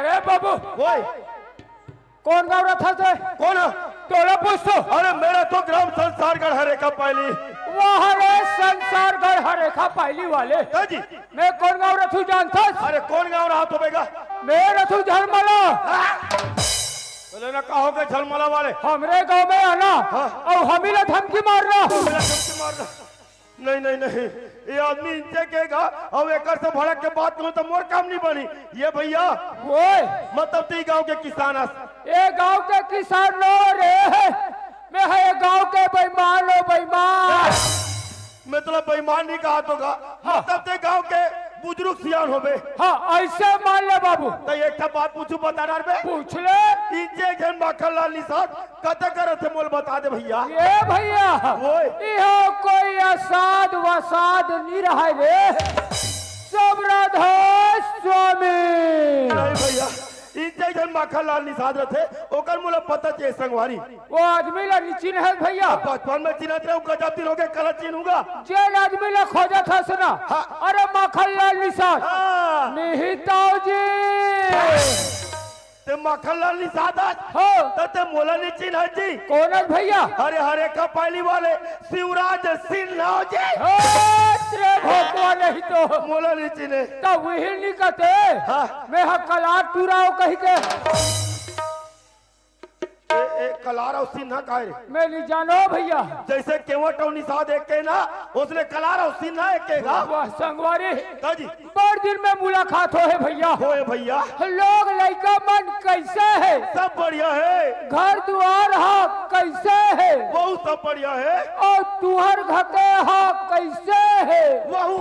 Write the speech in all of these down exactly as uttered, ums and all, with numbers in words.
ए बाबू, ओए। कोन गाँव रथस? कोन? तोला पूछथों। अरे, मैं रथों ग्राम संसारगढ़ हरेखा पायली। वाह रे, संसारगढ़ हरेखा पायली वाले। हाँ जी। मैं कोन गाँव रथों जानथस? अरे, कोन गाँव रहत होबे गा? मैं रथों झलमला। हाँ? बोले ना, कहो के झलमला वाले? हमरे गाँव में आना, हाँ। अउ हमी ला धमकी मारना। मेरा धमकी मारना। नहीं, नहीं, नहीं, ये आदमी इनसे कहेगा, अउ एकर से भड़क के बात करूँ तो मोर काम नहीं बनी। ये भैया, ओए। मतलब तैं गाँव के किसान हस। ए गाँव के किसान नोहंव रे, मैं हा ए गाँव के बेईमान हँव, बेईमान। मैं तोला बेईमान नहीं कहत हों गा, हाँ। मतलब तैं गाँव के बुजुर्ग सियान होबे। हाँ, अइसे मान ले बाबू। त एक ठा बात पूछूँ, बता डारबे। पूछ ले। इनसे एक झन माखन लाल निषाद कतका रथे मोला बता दे भैया। ए भैया, ओए। इहाँ कोई असाध वसाध नहीं रहय रे, सब राधा स्वामी। नहीं भैया, इनसे एक झन माखन लाल निषाद रथे, ओकर मोला पता चाहिए संगवारी। वो आदमी ला नहीं चिन्हस भैया। बचपन में चिन्हत रहेंव, गजब दिन होगे, काला चिन्हूँ गा। जेन आदमी ला खोजत हस ना। हाँ। अरे माखन लाल निषाद। हाँ। निहिताव जी। तैं माखन लाल निषाद हस? हो। त तैं मोला नहीं चिन्हस जी। कोन हस भैया? अरे हरेखा पायली वाले शिवराज सिन्हा जी। हो, रे भोकवा नहीं तो। मोला नहीं चिन्हे। त उही नहीं कहते। हाँ। मैं हा कलार टूरा हँव कहि के। ए, ए, कलार अउ सिन्हा काय रे? मैं नहीं जानों भैया। जइसे केवट अउ निषाद एक के ना, ओसने कलार अउ सिन्हा एक के गा। वाह संगवारी। का जी? बड़ दिन में मुलाकात होहे भैया। होए भैया। लोग लइका मन कइसे हे? सब बढ़िया हे। घर दुवार हा कइसे हे? वहू सब बढ़िया हे। अउ तुँहर घर के हा कइसे हे? वहू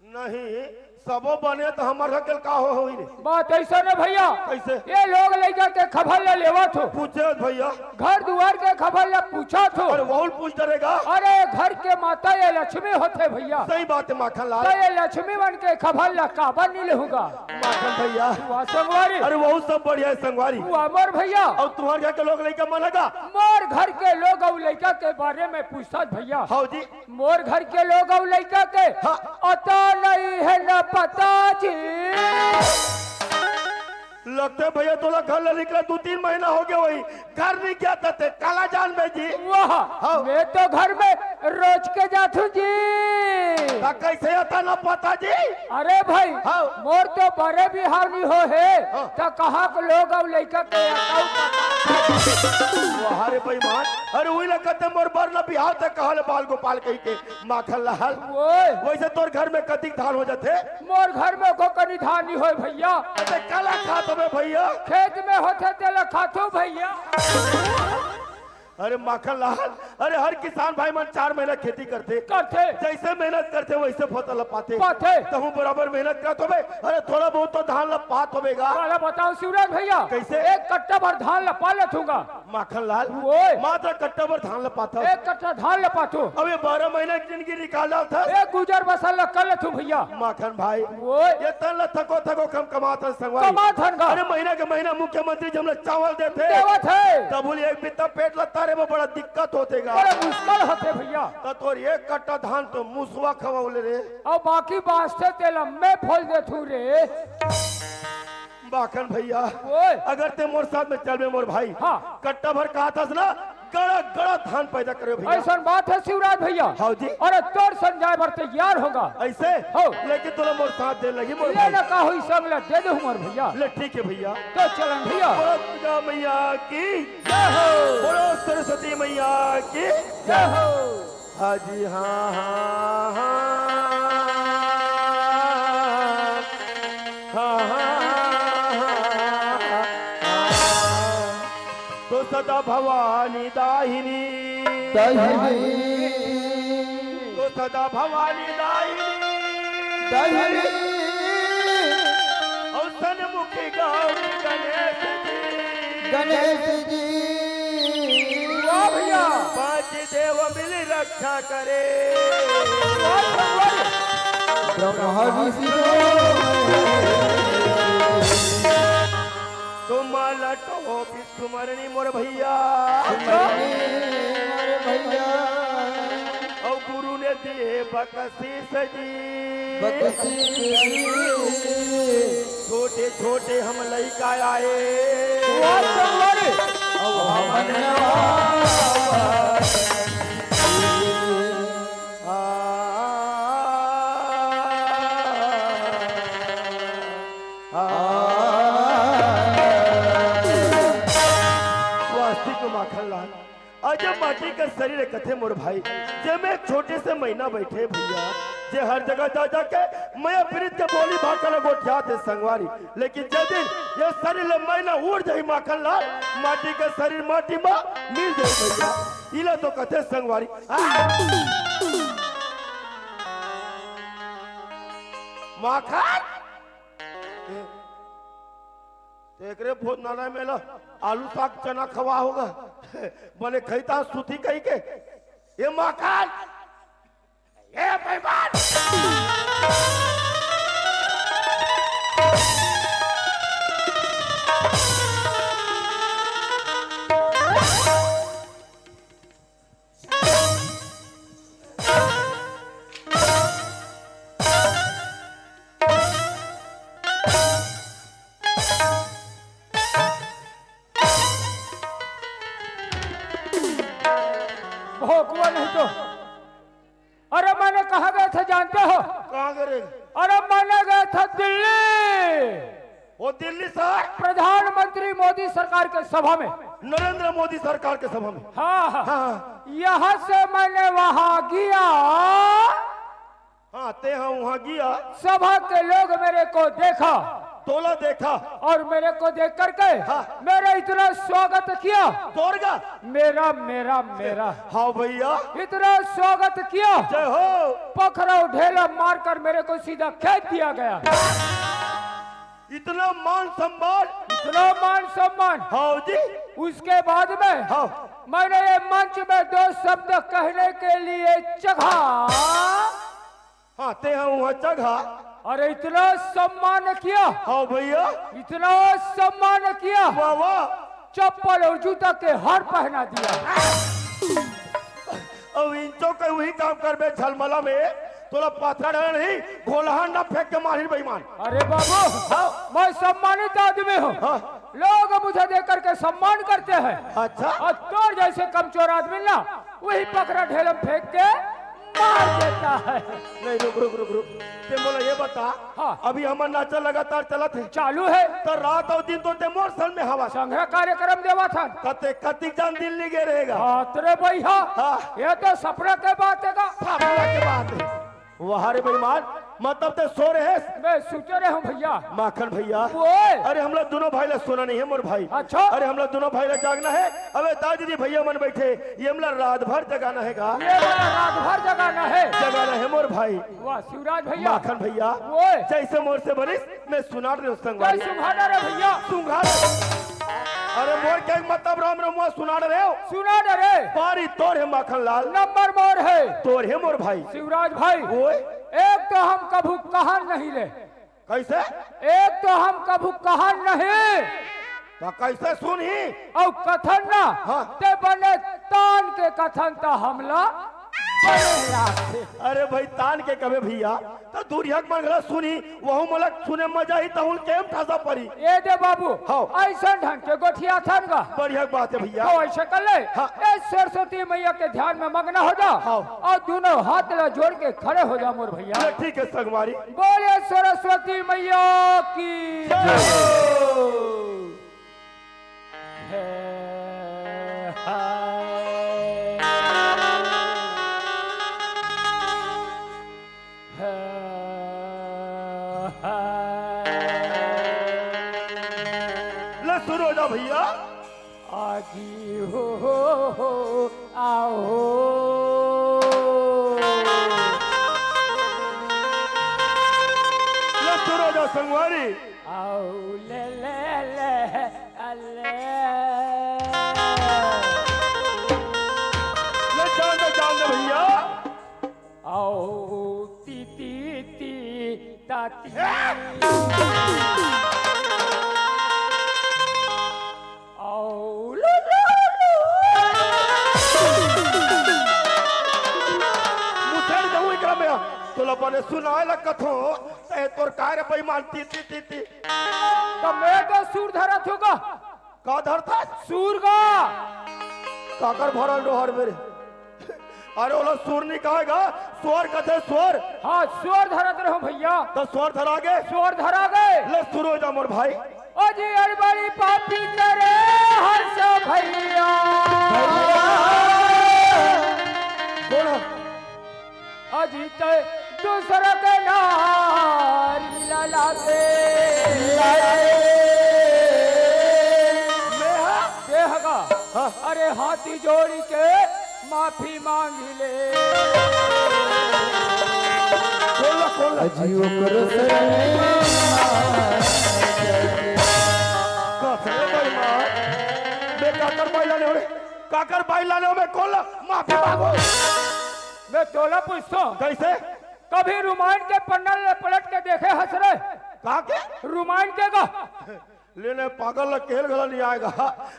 नहीं, सबो बने त हमर घर के का हो होही रे? बात अइसन हे भैया। कइसे? ए लोग लइका के खबर ला लेवत हों। पूछे भैया। घर दुवार के खबर ला पूछत हों। अरे वहू ल पूछ डरेगा। अरे घर के माता ए लक्ष्मी होथे भैया। सही बात हे माखन लाल। त ए लक्ष्मी मन के खबर ला काबर नहीं लेहूँ गा? माखन भैया। वाह संगवारी। अरे वहू सब बढ़िया हे संगवारी। वाह मोर भैया। अउ तुँहर घर के लोग लइका मन हे गा? मोर घर के लोग अउ लइका के बारे में पूछत भैया। हव जी। मोर घर के लोग अउ लइका के हाँ। अता नहीं हे ना पता जी। लगथे भैया तोला घर ले निकले दू तीन महीना होगे होही, घर नहीं गया त तैं काला जानबे जी। वाह, हाँ। मैं तो घर में रोज के जाथों जी। त कइसे अता ना पता जी? अरे भाई, हाँ। मोर तो बड़े बिहाव नहीं होहे, हाँ। त कहाँ के लोग अउ लइका के अता पता? वाह रे बेईमान, अरे उही ला कहथे मोर बर ना बिहाव त कहाँ ले बाल गोपाल कहि के। माखन लाल, ओए। वइसे तोर घर में कतिक धान हो जाथे? मोर घर में एको कनी धान नहीं होय भैया। अरे काला खात होबे भैया? खेत में होथे तेला खाथों भैया। अरे माखन लाल, अरे हर किसान भाई मन चार महीना खेती करथे। करथे। जइसे मेहनत करथे वइसे फसल ला पाथे। पाथे। तहूँ बराबर मेहनत करत होबे। अरे थोड़ा बहुत तो धान ला पात होबे गा। काला बताओं शिवराज भैया। कइसे? एक कट्टा भर धान ला पा लेथों गा। माखन लाल, ओए। मात्र कट्टा भर धान ल पाथस। एक कट्टा धान ल पाथों। अब ये बारह महीना के जिंदगी निकाल डालथस। एक गुजर बसर ल कर लेथों भैया। माखन भाई, ओए। ये तन ल थको थको कम कमात हन संगवारी। कमात हन गा। अरे महीना के महीना मुख्यमंत्री जब ल चावल देथे, देवत हे। तब बोली एक बित्ता पेट ल तारे में बड़ा दिक्कत होथे गा। बड़ा मुश्किल होथे भैया। त तोर एक कट्टा धान तो मुसवा खवावले रे। अउ बाकी बांचथे तेला मैं फोल देथों रे। माखन भैया, ओए। अगर तैं मोर साथ में चलबे मोर भाई, हाँ। कट्टा भर कहत हस ना, गड़ा गड़ा धान पैदा करबे भैया। अइसन बात हे शिवराज भैया। हव जी। अरे तोर संग जाय बर तैयार हों गा। अइसे? हव। लेकिन तोला मोर साथ दे लगही मोर भाई। ना का होही, संग ला दे देहूँ मोर भैया। ले ठीक हे भैया। त चलन भैया। बोलो दुर्गा मैया की जय हो। बोलो सरस्वती मैया की जय हो। हाँ जी, हाँ, हाँ, हाँ। हाँ, हाँ, हाँ, हाँ, हाँ। तो सदा भवानी दाहिनी। दाहिनी। तो सदा भवानी दाहिनी। दाहिनी। अउ सन्मुखी गौरी गणेश जी। गणेश जी। वाह भैया। पांच देव मिल रक्षा करे। वाह, वाह। ब्रह्मा विष्णु। तो माला टोपी सुमरनी मोर भैया। सुमरनी मोर भैया। अउ गुरु ने दिए बकसीस जी। बकसीस जी। छोटे हम लइका आए। वाह, संगवारी। अब हमन आ, आ, आ, वास्तविक माखन लाल। अउ जब माटी के शरीर कथे मोर भाई, जेमे एक छोटे से मैना बइठे भइया, जे हर जगह जा जाके मया पीरित के बोली भाखा ल गोठियाथे संगवारी। लेकिन जे दिन ये शरीर ले मैना उड़ जाही माखन लाल, माटी के शरीर माटी म मिल जाही भइया। इला तो कथे संगवारी। आ! माखन? ते एकरे भोजनालय में ला आलू साग चना खवा होगा। बने खइता सूती कहिके। ए माखन, ए बेईमान। भोकुआ नहीं तो। अरे, मैंने कहाँ गए थे जानते हो? कहाँ गए रे? अरे, मैंने गए थे दिल्ली। वो दिल्ली शहर? प्रधानमंत्री मोदी सरकार के सभा में। नरेंद्र मोदी सरकार के सभा में। हाँ, हाँ। हाँ। यहाँ से मैंने वहाँ गया। हाँ, ते हाँ वहाँ गया। सभा के लोग मेरे को देखा। तोला देखा। और मेरे को देख करके हाँ। मेरा इतना स्वागत किया। तोर गा? मेरा, मेरा, मेरा। हाँ भइया। इतना स्वागत किया। जय हो। पखरौ ढेला मारकर मेरे को सीधा खेत दिया गया। इतना मान सम्मान। इतना मान सम्मान। हाँ जी। उसके बाद में हाँ। मैंने ये मंच में दो शब्द कहने के लिए चघा। हाँ, ते हाँ वहाँ चघा। अरे, इतना सम्मान किया। हाँ भइया। इतना सम्मान किया। वाह, वाह। चप्पल और जूता के हार पहना दिया। अब इंचो के वही काम करबे झलमला में, तोला पाथरा डाला नहीं, घोलहा अंडा फेंक के मारही बेईमान। अरे बाबू, हाँ। मैं सम्मानित आदमी हूँ। हाँ। लोग मुझे देख करके सम्मान करते हैं। अच्छा। और तोर जैसे कमचोर आदमी ना, वही पखरौ ढेला में फेंक के मार देता है। नहीं, रुक, रुक, रुक, रुक। ते मोला ये बता, हाँ। अभी हमर नाचा लगातार चलत हे। चालू हे। त रात अउ दिन तो ते मोर संग में हवा। संघरा कार्यक्रम देवत हन। कते कतिक जान दिल्ली गे रहेगा। हाँ, तेरे भइया। हाँ। ये तो सपना के बात हे का? सपना के बात हे। वाह रे बेईमान, मतलब ते सो रहे? मैं सुते रहे हूँ भइया। माखन भइया। ओए। अरे हमला दुनों भाई ला सोना नहीं हे मोर भाई। अच्छा। अरे हमला दुनों भाई ला जागना हे। अबे दाई दीदी भइया मन बइठे, ये हमला रात भर जगाना हे गा। ये वाला रात भर जगाना हे। जगाना हे मोर भाई। वाह शिवराज भइया। माखन भइया। ओए। जैसे मोर से बनिस, मैं सुनाड़ रहे हूँ संगवारी। जय सुंघाड़ा रे भइया। सुंघाड़ा। अरे मोर के मतलब राम रमुआ सुनाड़ रहे हो। सुनाड़ रे। पारी तोर हे माखन लाल। नंबर मोर हे। तोर हे मोर भाई। शिवराज भाई। ओए। एक तो हम कभू कहा नहीं रे। कैसे? एक तो हम कभू कहा नहीं। त कैसे सुनही? अउ कथन ना, हाँ। ते बने तान के कथन त हमला बने राखे। अरे भाई, तान के कबे भइया, त दूरिहा के मन घला सुनही, वहू मोला सुने मजा ही, तहुल केम ठासा परी। ए दे बाबू, हाँ। अइसन ढंग के गोठियाथन गा। बढ़िया बात हे भइया। तो अइसे कर ले, हाँ। ए सरस्वती मइया के ध्यान में मगना हो जा, हाँ। अउ दुनों हाथ ला जोड़ के खड़े हो जा मोर भइया। ले ठीक हे संगवारी। बोले सरस्वती मइया की जय। जय। हे, हाय। हे, हाय। ले शुरू हो जा भइया। आगी हो, हो, हो, आओ। ले शुरू हो जा संगवारी। आओ ले, ले, ले, अले। ले जान दे, जान दे भइया। आओ ती, ती, ती, ता, ती। आओ लो, लो, लो। मुसड़ जाऊं एकरा में। तोला बने सुनाए ला कथो। ए, तोर काय रे बेईमान, ती, ती, ती, ती। त मैं तो सूर धरत हूँ गा। का धरथस? सूर गा। काकर भरल डोहर मेरे? अरे ओला सूर नहीं कहे गा, स्वर कथे स्वर। हाँ, स्वर धरत रहो भैया। त स्वर धरा गे? स्वर धरा गे। ले शुरू हो जा मोर भाई। ओ जी, अरे बड़ी पापी करे हर्ष भैया। बोला। अजी ते दूसर के नारी ला लागे। मैं हा? के हगा? हाँ। अरे हाथी जोड़ी के माफी मांगी ले। खोल ला, खोल ला। अजी ओकर शरण में। का शरण भाई माँ? बे काकर बाई लाने हो रे? काकर बाई लाने हो बे? खोल ला, माफी मांगो। मैं तोला पूछता हूँ। कैसे? कभी रामायण के पन्ना ले पलट के देखे हस रे? का के? रामायण के गा। लेने पागल ला केल गला नहीं आएगा।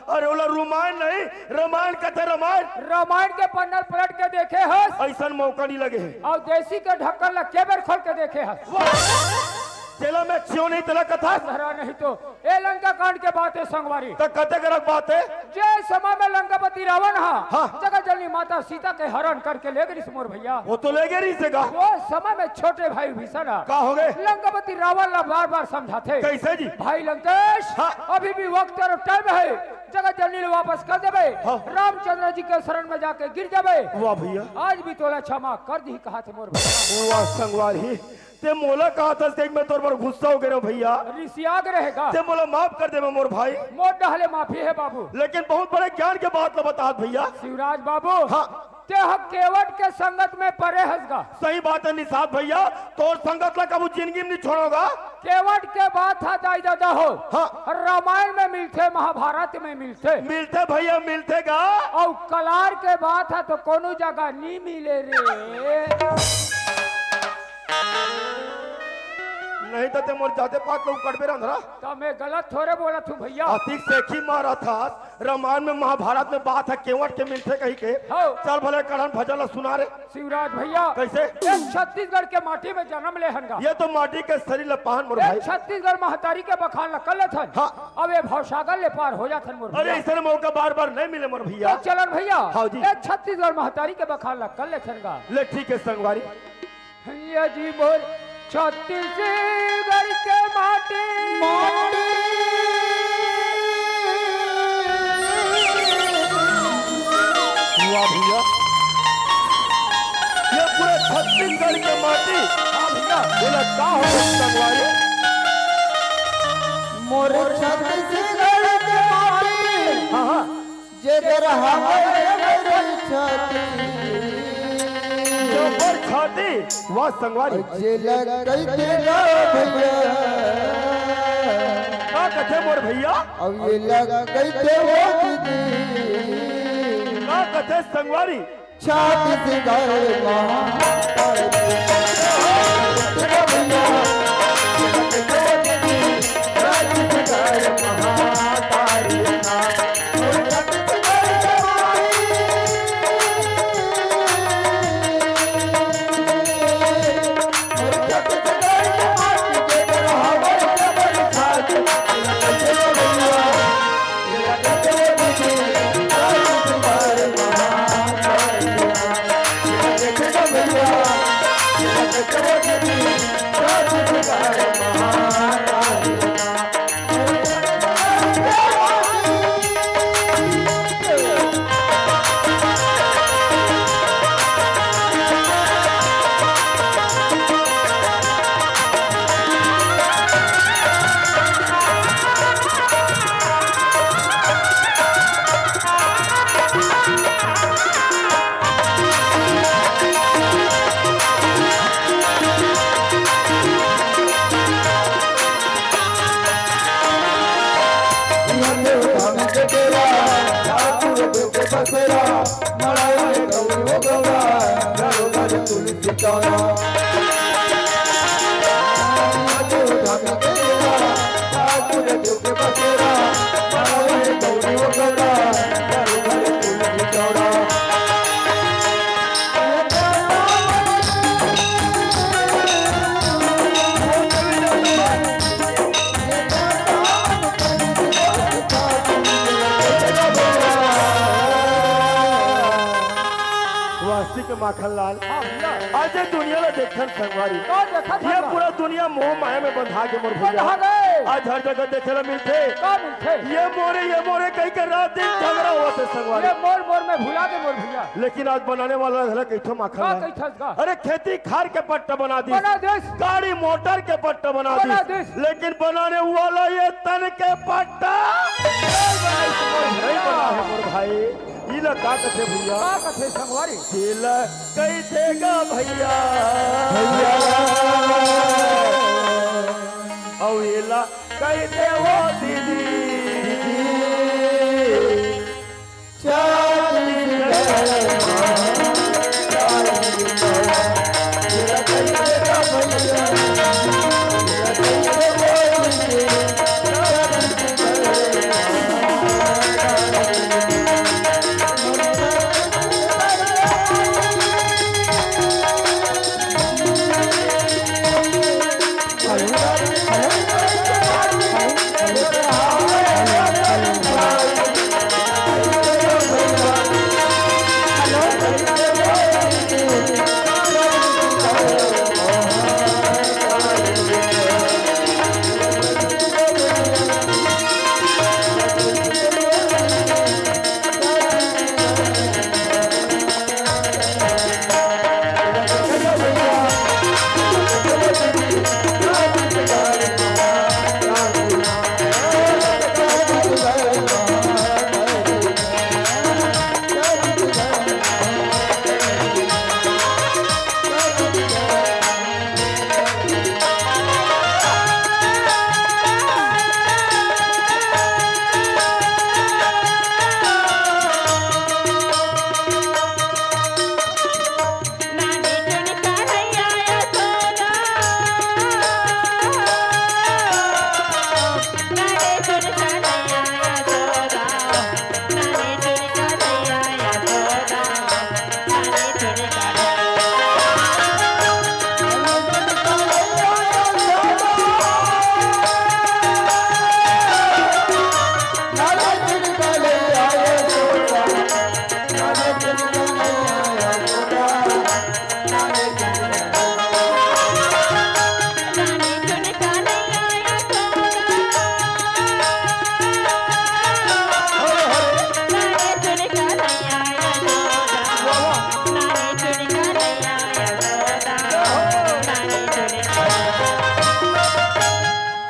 अरे ओला रामायण नहीं, रामायण कथे रामायण। रामायण के पन्ना पलट के देखे हस? ऐसन मौका नहीं लगे है। और देसी के ढक्कन ला के बेर खोल के देखे हस? वाह! तेला मैं क्यों नहीं तेला कथा? धरा नहीं तो। ए लंका कांड के बात है संगवारी। त कते करक बात है? जे समय में लंकापति रावण हा, हाँ। जगत जननी माता सीता के हरण करके ले गई मोर भैया। वो तो ले गई से गा। वो समय में छोटे भाई विभीषण हा। का हो गए? लंकापति रावण ला बार-बार समझाथे। कैसे जी? भाई लंकेश, हाँ। अभी भी वक्त और टाइम है, जगत जननी ला वापस कर देबे। हाँ। रामचंद्र जी के शरण में जाके गिर जाबे। वाह भैया। आज भी तोला क्षमा कर दी कहा थे मोर भैया। वाह संगवारी, ते मोला कहा था देख मैं तोर पर गुस्सा हो गया भैया। रिसिया गे रहेगा। ते मोला माफ कर देबे मोर भाई। मोर डहले माफी है बाबू। लेकिन बहुत बड़े ज्ञान के बात ला बतात भैया। शिवराज बाबू। हाँ। ते ह केवट के संगत में परे हस गा। सही बात है निषाद भैया, तोर संगत ला कबू जिंदगी में नहीं छोड़ोगा। केवट के बात हा दाई ददा हो। हाँ। रामायण में मिलथे, महाभारत में मिलथे। मिलथे भैया, मिलथे गा। अउ कलार के बात हा तो कोनो जगह नी मिले रे। नहीं तो ते मोर जाते पात लोग कटबे रहन रा। त मैं गलत थोरे बोलत हूँ भैया। अतिक सेखी मारा था। रामायण में महाभारत में बात है केवट के मिलथे कही के। हाँ। चल भले कढ़न भजन ला सुना रे। शिवराज भैया। कैसे? ये छत्तीसगढ़ के माटी में जन्म ले हन गा। ये तो माटी के शरीर ला पाहन मोर ये भाई। छत्तीसगढ़ महतारी के बखान ला कर लेथन। हाँ। अब ये भवसागर ले पार हो जाथन मोर अरे भैया। ऐसे मौका बार बार नहीं मिले मोर भैया। तो चलन भैया। हाँ जी। ये छत्तीसगढ़ महतारी के बखान ला कर लेथन गा। ले ठीक है संगवारी। ये जी मोर छत्तीसगढ़ के माटी। माटी। वाह भैया, ये पूरे छत्तीसगढ़ के माटी। हाँ भैया। बोला का हो संगवारी? मोर छत्तीसगढ़ के माटी। हाँ, हाँ। जेकर हवय जबर छाती। जबर छाती, वाह संगवारी। जेला कहिथे ना भैया। का कथे मोर भैया? अब ये लगा कहिथे वो दीदी। का कथे संगवारी? छाती से गए वहाँ। माखन लाल, हाँ भैया। आज ये दुनिया ला देखथन संगवारी। का देखत ये हन? पूरा दुनिया मोह माया में बंधा के मोर भैया। बंधा गे। आज हर जगह देखे ला मिलथे। का मिलथे? ये मोरे, ये मोरे कहि के रात दिन झगड़ा होवत हे संगवारी। ये मोर, मोर में भुला गे मोर भैया। लेकिन आज बनाने वाला ला कहिथों माखन का लाल। कहिथस गा? अरे खेती खार के पट्टा बना दिस। बना दिस। गाड़ी मोटर के पट्टा बना बना दिस। दिस। लेकिन बनाने वाला ये तन के पट्टा नहीं बना हे मोर भाई। इला का कथे भैया? का कथे संगवारी? इला कहिथे गा भैया। भैया। अउ इला कहिथे वो दीदी। चांद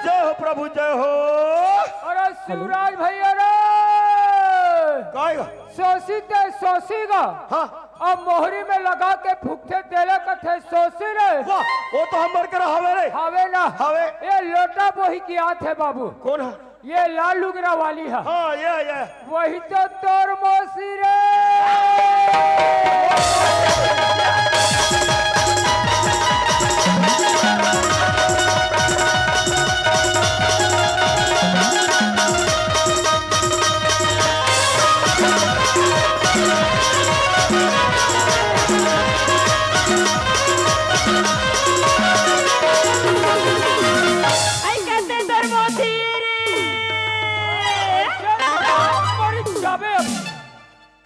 जय हो प्रभु, जय हो। अरे शिवराज भैया रे, काय गा? सोसी ते सोसी गा। हाँ। अब मोहरी में लगा के फुकथे तेला कथे सोसी रे। वाह, वो तो हमर करा हवे रे। हवे ना। हवे। ये लोटा बोही के आथे बाबू। कोन हा? ये लाल लुगरा वाली हा। हाँ, ये, ये। वही तो तोर मौसी रे। आई कते तोर मौसी रे। मरी जाबे अब।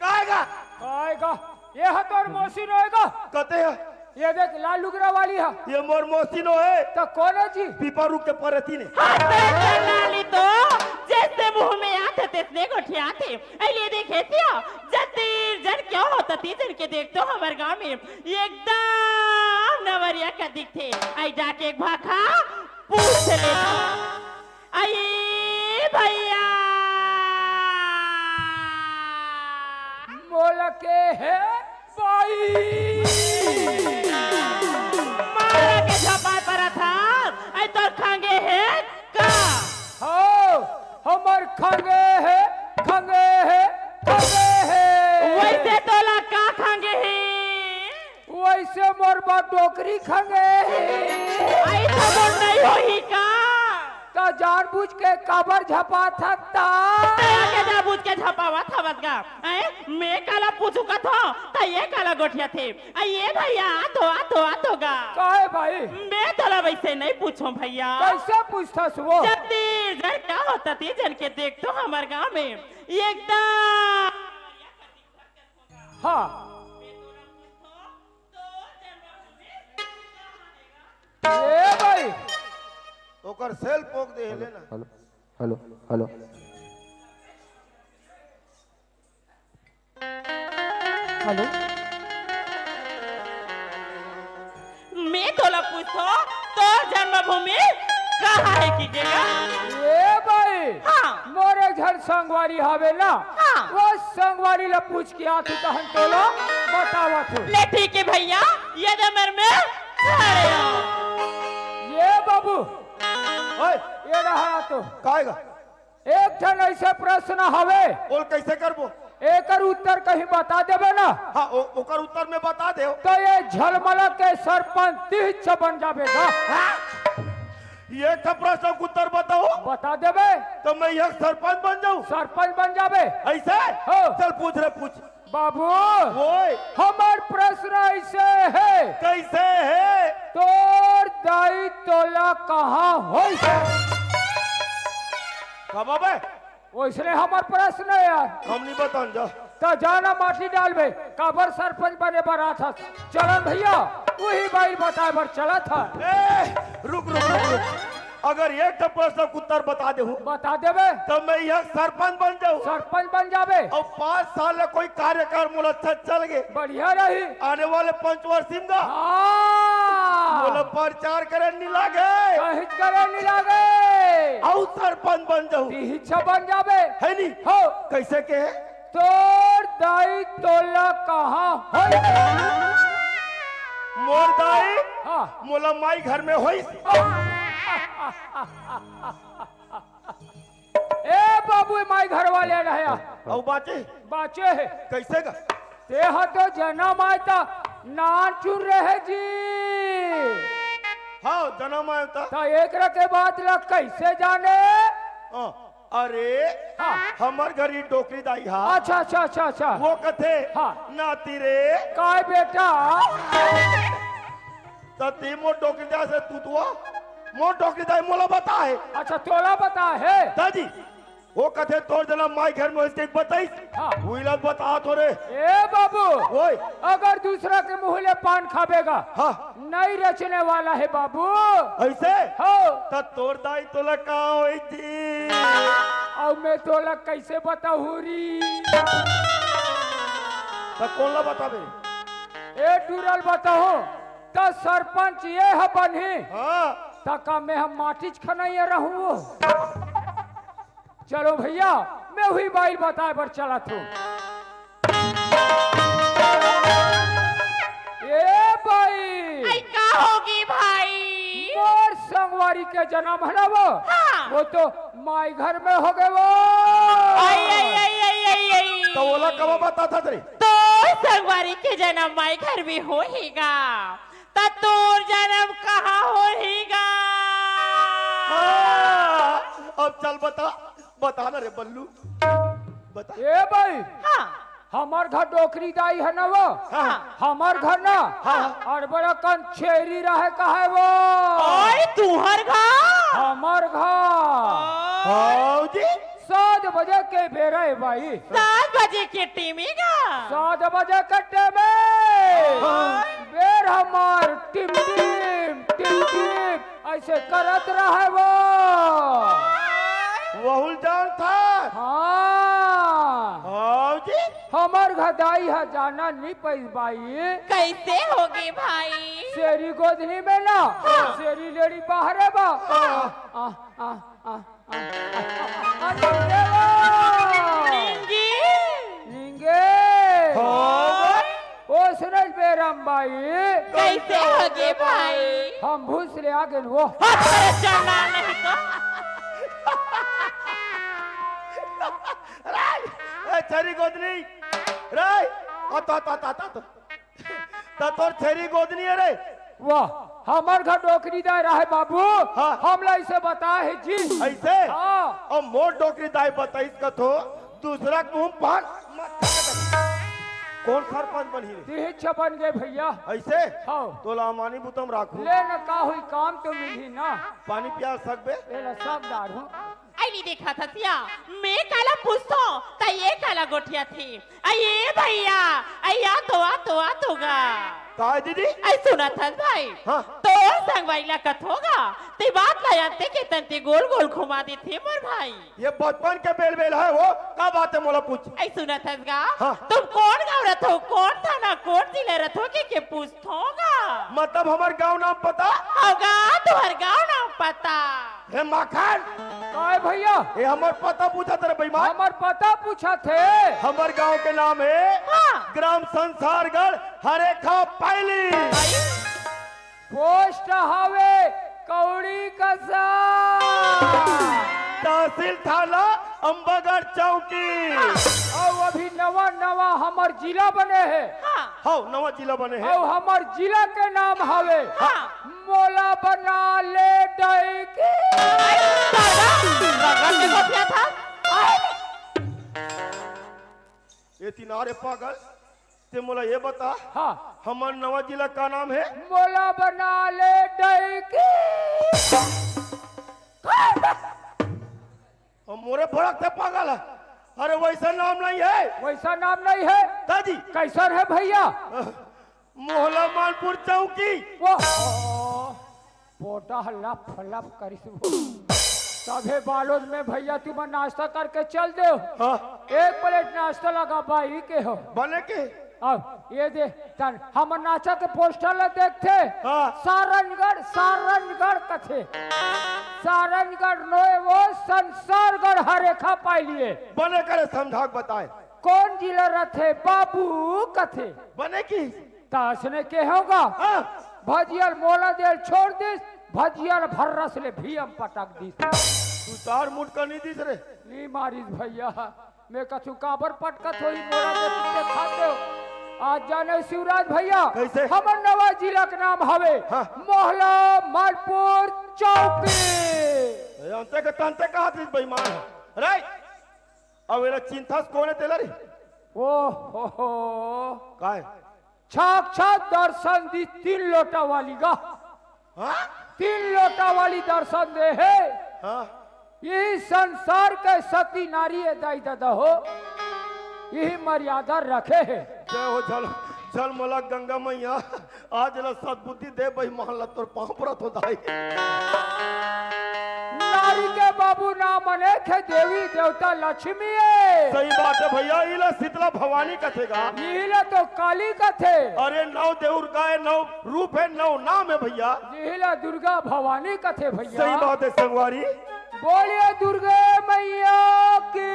काय गा? काय गा? ये ह तोर मौसी नोहे गा। कते ह? ये देख, लाल लुगरा वाली ह। ये मोर मौसी नोहे। त कोन हे जी? पीपा रुख के परती ने। हाँ, तेरे लाली तो जैसे मुंह में आथे, तैसने गोठियाथे। अइले देखे सिया, जतीर जन क्या होता ती जन के देख तो हमर गांव में एकदम नवरिया का दिखथे। आई जाके एक भाखा पूछ लेथों। अई भैया। मोला के हे बाई। मारा के झपाय परत हस, अई तोर खंगे हे का? हो, हमर खंगे हे, खंगे हे, खंगे हे। वइसे तोला का खंगे हे? वइसे मोर बर डोकरी खंगे हे। अई त मोर नइ होही का? त जानबूझ के काबर झपाथस त? तें आके जानबूझ के झपावत हवस गा। अई, मैं काला पूछूं कथों, त ये काला गोठियाथे। अई, ये भैया, आथों, आथों, आथों गा। काहे भाई? मैं तोला वइसे नइ पूछों भैया। कइसे पूछथस वो? जतीर जन क्या होता ती जन के देख तो हमर गांव में एकदम हाँ। मैं तोला पूछथों, ए भाई, ओकर सेल पोक दे हे, ले ना। Hello, hello, hello. हेलो। मैं तोला पूछथों, तोर जन्मभूमि कहाँ हे कि गेगा? ए भाई, हाँ। मोर एक झन संगवारी हवे ना, हाँ। वो संगवारी ला पूछ के आथों, तहन तोला बतावत हों। ले ठीक हे भैया, ये दे मेर में खड़े हो। ये बाबू, ओए। ये रहा तो। काय गा? एक ठन ऐसे प्रश्न हवे। बोल, कैसे करबो? एकर उत्तर कहीं बता देबे ना। हाँ, ओ-, ओकर उत्तर में बता दे। तो ये झलमला के सरपंच तिहिच बन जाबे गा। हाँ? ये ठन प्रश्न के उत्तर बताओ। बता देबे। तो मैं यह सरपंच बन जाऊं? सरपंच बन जाबे। ऐसे? हो। चल पूछ रे, पूछ। बाबू, ओए। हमर प्रश्न ऐसे हे। कैसे हे? तोर दाई तोला कहाँ होइस? कब बे? वैसने हमर प्रश्न हे यार। हम नहीं बतान जा। त जाना माटी डालबे, काबर सरपंच बने बर आथस? चलन भैया, उही बाई ल बताए बर चलत हन। ए, रुक, रुक, रुक, रुक। अगर एक ठन प्रश्न के उत्तर बता देहूं, बता देबे। त मैं यह सरपंच बन जाऊं। सरपंच बन जाबे। अउ पाँच साल ले कोई कार्यकाल मोला अच्छा चल गे। बढ़िया रही। आने वाले पंचवर्षी में गा। हाँ। मोला प्रचार करे नी लागे। कहीं करे नी लागे। अउ सरपंच बन जाऊं। तिहिच बन जाबे। हे नी? हो। कैसे के? तोर दाई तोला कहाँ होइस? मोर दाई हाँ। मोला माई घर में होइस। ए बाबू, माई घर वाले रहया। अउ बाँचे? बाँचे हे। कैसे गा? तेहा तो जनम आय त नानचुन रहे जी। हाँ, जनम आय त। त एकरा के बात ला कैसे जाने? हाँ। अरे, हाँ। हमर घर ही डोकरी दाई हा। अच्छा, अच्छा, अच्छा, अच्छा। वो कथे, हाँ। नाती रे। काय बेटा? त ते मोर डोकरी दाई से तू तो, मोर डोकरी दाई मोला बताए। अच्छा, तोला बताए हे? दादी, वो कथे तोर जनम माई घर में होइस के बताइस। हाँ। उही ला बतात हों रे। ए बाबू, ओए। अगर दूसरा के मुँह ले पान खाबे गा, हाँ। नहीं रचने वाला हे बाबू। ऐसे? हो। त तोर दाई तोला का होइस जी? अउ मैं तोला कैसे बताहूं री? त कोन ला बताबे? ए टूरा ल बताहूं, त सरपंच ये ह बनही। हाँ। त का मैं ह माटीच खनइया रहूं? चलो भैया, मैं उही बाई ल बताए बर चलत हों। ए बाई। अई, का होगे भाई? मोर संगवारी के जनम हे ना वो, हाँ। वो तो माई घर में होगे वो। अई, अई, अई। त ओला कब बताथस रे? तोर संगवारी के जनम माई घर में होही गा। त तोर जनम कहाँ होही गा? हाँ, अब चल बता, बता ना रे बल्लू, बता। ए बाई, हाँ। हमर घर डोकरी दाई हे ना वो, हाँ। हमर घर ना, हाँ। अउ बड़ा कन छेरी रहे कहे वो। ओए, तुहर घर? हमर घर। हाँ जी। सात बजे के बेरा ए बाई। सात बजे के टेमे गा? सात बजे के टेमे। हाँ। बेर हमर टिम टिम, टिम टिम, ऐसे करत रहे वो। वहू ल जानथस? हाँ। हाँ जी। हमर घर दाई ह जाना नी पइस बाई। कैसे होगे भाई? सेरी गोदनी में ना, हाँ। सेरी लेड़ी बाहरे बा। हाँ। आ, आ, आ, आ, आ, आ, निंगे वो। निंगे। निंगे। हाँ। ओसने बेरा म बाई। कैसे होगे भाई? हम भूस ले आगेन वो। हाँ, अरे चना नहीं तो। रे, ए, छेरी गोदनी। रे, आ, तो, तो, तो, तो, तो। त तोर छेरी गोदनी हे रे। वाह, हमर घर डोकरी दाई रहे बाबू, हाँ। हमला ऐसे बताए हे जी। ऐसे? हाँ। अउ मोर डोकरी दाई बताइस कथों, दूसरा के मुँह पान मत खाबे। कोन सरपंच बनही रे? तिहिच बन गे भैया। ऐसे? हाँ। तोला अमानी बुता म राखहूं। ले न का होही, काम तो मिलही ना। पानी पिया सकबे? एला सब डारहूं। अई नी देखथस या, मैं काला पूछथों, त ये काला गोठियाथे। अई ए भैया, अई आ तो, आ तो, आ तो गा। काय दीदी? अई सुनत हस भाई? हाँ। तोर संगवारी ला कथों गा, ते बात ला अंते के तंते गोल गोल घुमा देथे मोर भाई। ये बचपन के बेल बेल हे वो, का बात हे मोला पूछ। अई सुनत हस गा? हाँ। तुम कोन गाँव रथो, कोन थाना, कोन जिला रथो के, के पूछथों गा? मतलब हमर गाँव नाम पता? हव गा, तुहर गाँव नाम पता। हे माखन! काय भैया? ये हमर पता पूछत हे रे बेईमान। हमर पता पूछत हे। हमर गाँव के नाम हे हाँ। ग्राम संसारगढ़, हरेखा पैली। अई। पोस्ट हवे कौड़ी कसा। तहसील थाना अम्बागढ़ चौकी। अउ अभी नवा नवा हमर जिला बने हे। हाँ। हव, नवा जिला बने हे। अउ हमर जिला के नाम हवे हाँ। मोला बना ले डैकी। अरे दादा, रगड़ के गोठियाथस। ये तिनारे पागल, ते मोला ये बता, हाँ। हमर नवा जिला का नाम हे? मोला बना ले डैकी। अउ मोरे भड़कथे पागल। अरे वइसन नाम नइ हे। वइसन नाम नइ हे। दादी। कइसन हे भैया? मोहला मानपुर चौकी। वो पोटा लफ लफ करिस वो। तभे बालोद में भैया तुमन नाश्ता करके चल देव। हाँ। एक प्लेट नाश्ता लगा बाई के हो। बने के? अब ये दे तन हमर नाचा के पोस्टर ला देखथे। हाँ। सारंगढ़, सारंगढ़ कथे। सारंगढ़ नोय वो संसारगढ़ हरेखा पैली। बने करे समझा के बताए। कोन जिला रथे बाबू कथे। बने की? त असने केहेंव गा। हाँ। भजिया ल मोला दे ल छोड़ दिस, भजिया ल भर्रस ले भीम पटक दिस। तू तार मुटका नइ दिस रे। नइ मारिस भैया, मैं कछु काबर पटकत होही मोला दे दे खाते हो। आज जाने शिवराज भैया, कइसे? हमर नवा जिला के नाम हवे हाँ। मोहला मानपुर चौकी। ए, अंते के तंते कहा दिस बेईमान हे। अरे, अब एला चिंथस कोन हे तेला रे? ओ हो हो। काय? साक्षात दर्शन दिस तीन लोटा वाली गा। हाँ? तीन लोटा वाली दर्शन दे हे। हाँ। इही संसार के सती नारी ए दाई ददा हो, इही मर्यादा रखे हे। जय हो झल, झलमला गंगा मैया। आज ला सद्बुद्धि दे बेईमान ला, तोर पाँव परत हों दाई। नारी के बाबू नाम अनेक हे, देवी देवता लक्ष्मी हे। सही बात हे भैया, इला शीतला भवानी कथे गा। इला तो काली कथे। अरे नौ दुर्गा हे, नौ रूप हे, नौ नाम हे भैया। इला दुर्गा भवानी कथे भैया। सही बात हे संगवारी। बोलिए दुर्गा मैया की।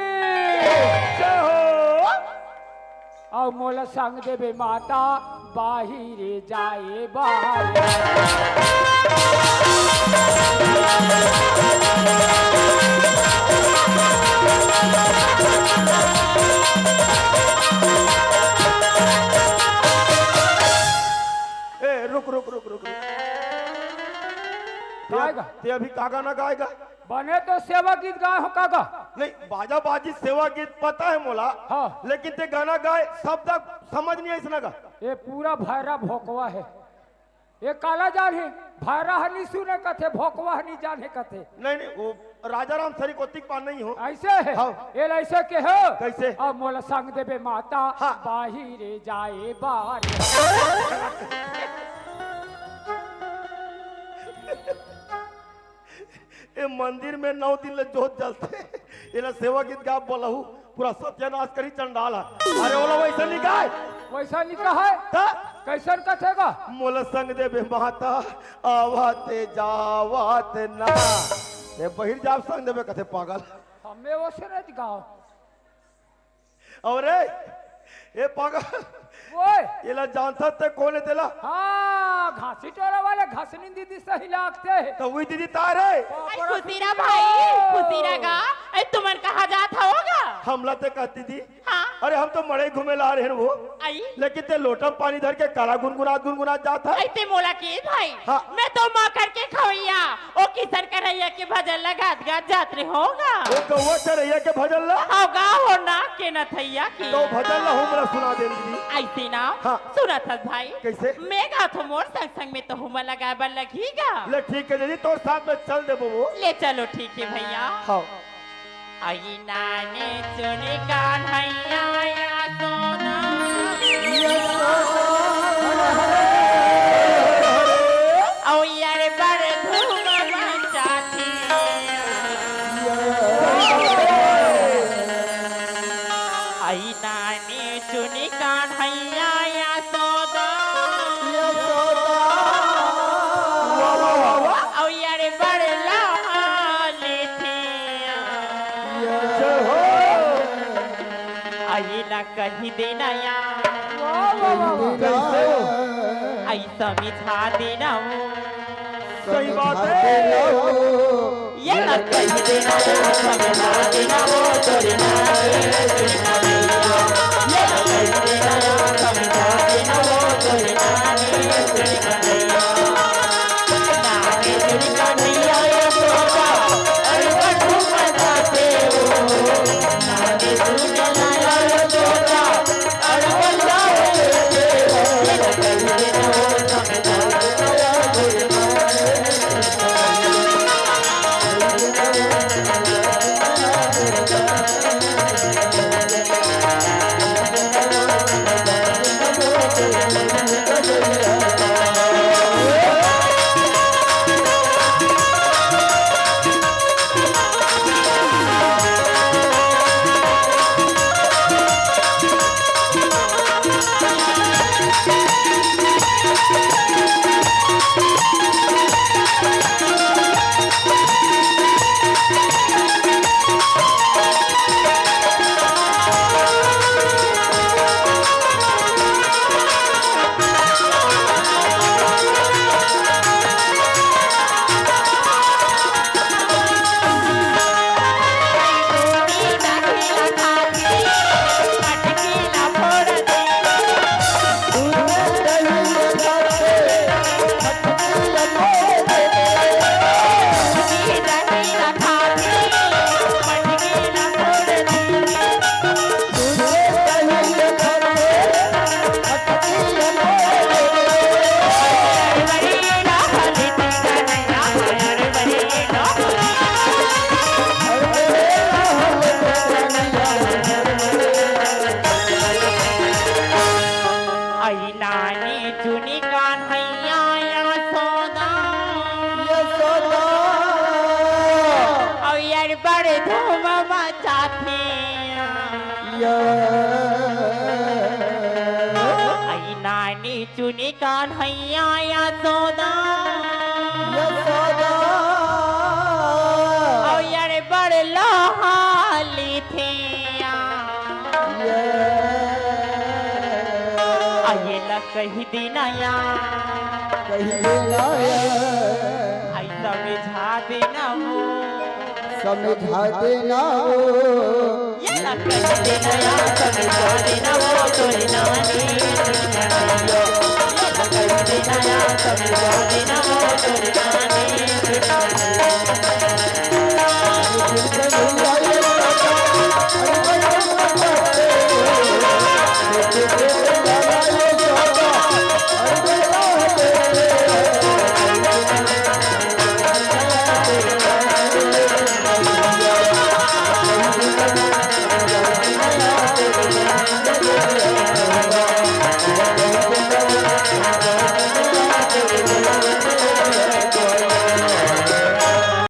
जय हो। अउ मोला संग देबे माता, बाहिरे जाए बाहिरे। ए, रुक, रुक, रुक, रुक, रुक। ते, गाएगा? ते अभी का गाना गाएगा? बने तो सेवा गीत गाए हों का गा? नहीं, बाजा बाजी सेवा गीत पता हे मोला। हाँ। लेकिन ते गाना गाए, शब्द समझ नइ आइस ना गा। ये पूरा भैरा भोकवा हे। ये काला जानही, भैरा ह नइ सुने कथे, भोकवा ह नइ जाने कथे। नहीं, नहीं, वो राजा राम सरीख ओतिक पार नइ हों। अइसे हे? हाँ। ये अइसे केहे। कइसे? अब मोला संग देबे माता, हाँ। बाहिरे जाए बार। ए मंदिर में नौ दिन ले जोत जलथे। एला सेवा गीत गा बोलहू, पूरा सत्यानाश करी चंडाल हे। अरे ओला वइसन नइ गाय। वइसन नइ गाय? त? कइसन कथे गा? मोला संग देबे माता, आवत जावत ना। ए बहिर जाब संग देबे कथे पागल। हमें वइसन नइ गाव। अउ रे, ए पागल, ओए। एला जानथस ते कोन हे तेला? हाँ, घासी टोला वाले घसनी दीदी सही लागथे। त उही दीदी ताय रे। बाप अरे रे खुशी रहा दीदी। भाई, खुशी रहा गा। अरे तुमन कहाँ जात हव गा? हमला ते कह दीदी। हाँ। अरे हम तो मड़ई घूमे ला रहे हैं वो। अई। लेकिन ते लोटा पानी धर के काला गुनगुनात गुनगुनात जात हे। अई ते मोला के भाई। हाँ। मैं तो माखन के खवैया। ओ किसन कन्हैया के भजन ला गात गात जात रहे हव गा। ओ गौवा चरैया के भजन ला? हव गा हो ना के नथैया के। तो भजन ला हमला सुना दे दीदी। अइसे ना? हाँ। सुनत हस भाई। कइसे? मैं गात हों मोर संग संग में तो हमला गाए बर लगही गा। ले ठीक हे दीदी, तोर साथ में चल देबो वो। ले चलो ठीक हे भैया। हाँ। अई नाने चुनी कन्हैया या सोना। या सोना। ये ला कहि देना या। वाह, वाह, वाह, वाह। कइसे हो? अइसा समझा देना वो। सही बात है। ये ला कहि देना या, समझा देना वो तोरे नानी। ये ला कहि देना या, समझा देना वो तोरे नानी। अई नानी चुनी कान्हैया यशोदा। यशोदा। अउ यार बड़ धूम मचाथे। या। अई नानी चुनी कान्हैया यशोदा। यशोदा। अउ यार बड़ लोहा लिथिया। ये। अये ला कहि देना या। कहि देना या। अई समझा देना वो। समझा देना वो। ये ला कहि देना या, समझा देना वो तोरे नानी। ये ला कहि देना या, समझा देना वो तोरे नानी।